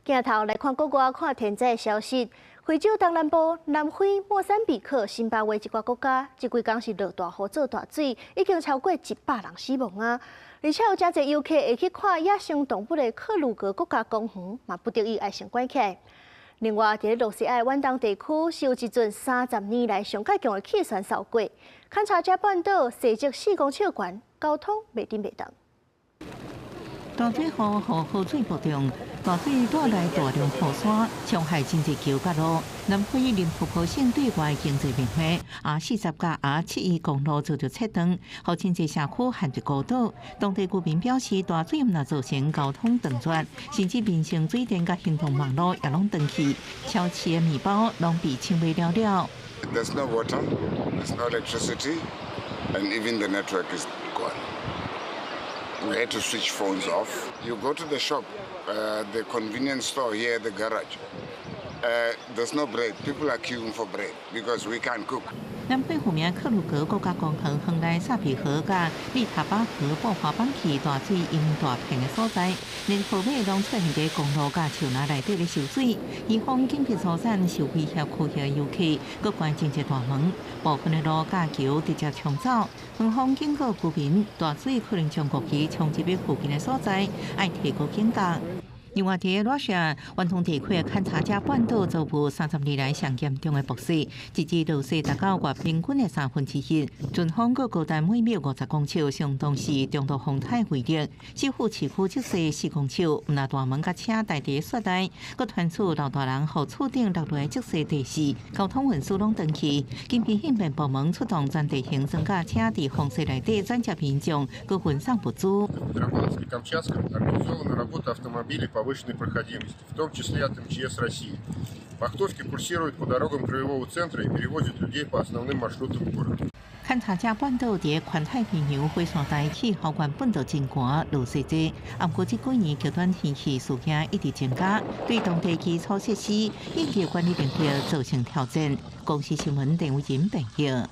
鏡頭來看國外看天災的消息，非洲東南部、南非、莫桑比克、辛巴威這寡國家，這幾工是落大雨做大水，已經超過100人死亡啊！而且有誠濟遊客會去看野生動物的克魯格國家公園，嘛不得已愛先關起來。另外，佇咧露西亞的遠東地區，是有一陣30年來上較強的氣旋掃過，坎察加半島西側4公尺懸，交通袂振袂動。大水雨，予河水暴漲，大水帶來大量雨沙，沖害真濟橋佮路。南非林波波省對外經濟面溪 R40佮 R71公路遭著切斷，予真濟社區陷入孤島。當地居民表示，大水毋但造成交通斷絕，甚至民生水電佮行動網路也攏斷去，超市的麵包攏被清賣了了。 There's no water, there's no electricity, and even the network is gone. We had to switch phones off. You go to the shop, the convenience store here at the garage. There's no bread. People are queuing for bread because we can't cook. 南非著名克魯格國家公園園內薩比河佮利塔巴河爆發崩起大水淹大片的所在，連河尾攏出現佇公路佮樹林內底咧收水。移防緊急疏散受威脅區域的遊客，閣關真濟大門，部分的路佮橋直接沖走。園方警告居民，大水可能將過去沖入去附近的所在，愛提高警覺。另外，佇羅西亞遠東地區的坎察加半島遭遇30年來上嚴重的暴雪，直至落雪達到月平均的1/3。陣風閣高達每秒50公尺，相當是中度風颱威力。首府市區積雪4公尺，毋但大門佮車待佇雪內，閣傳出老大人予厝頂落落來積雪地死，交通運輸攏斷去。緊急應變部門出動全地形裝甲車佇風雪內底轉接民眾，閣運送物資。 Повышенной проходимости, в том числе от МЧС России. Вахтовки курсируют по дорогам краевого центра и перевозят людей по основным маршрутам города. 坎察加半島佇環太平洋火山帶氣候原本就真寒，落雪濟，毋過這幾年極端天氣事件一直增加，對當地基礎設施應急管理能力造成挑戰。公視新聞鄧偉仁編譯。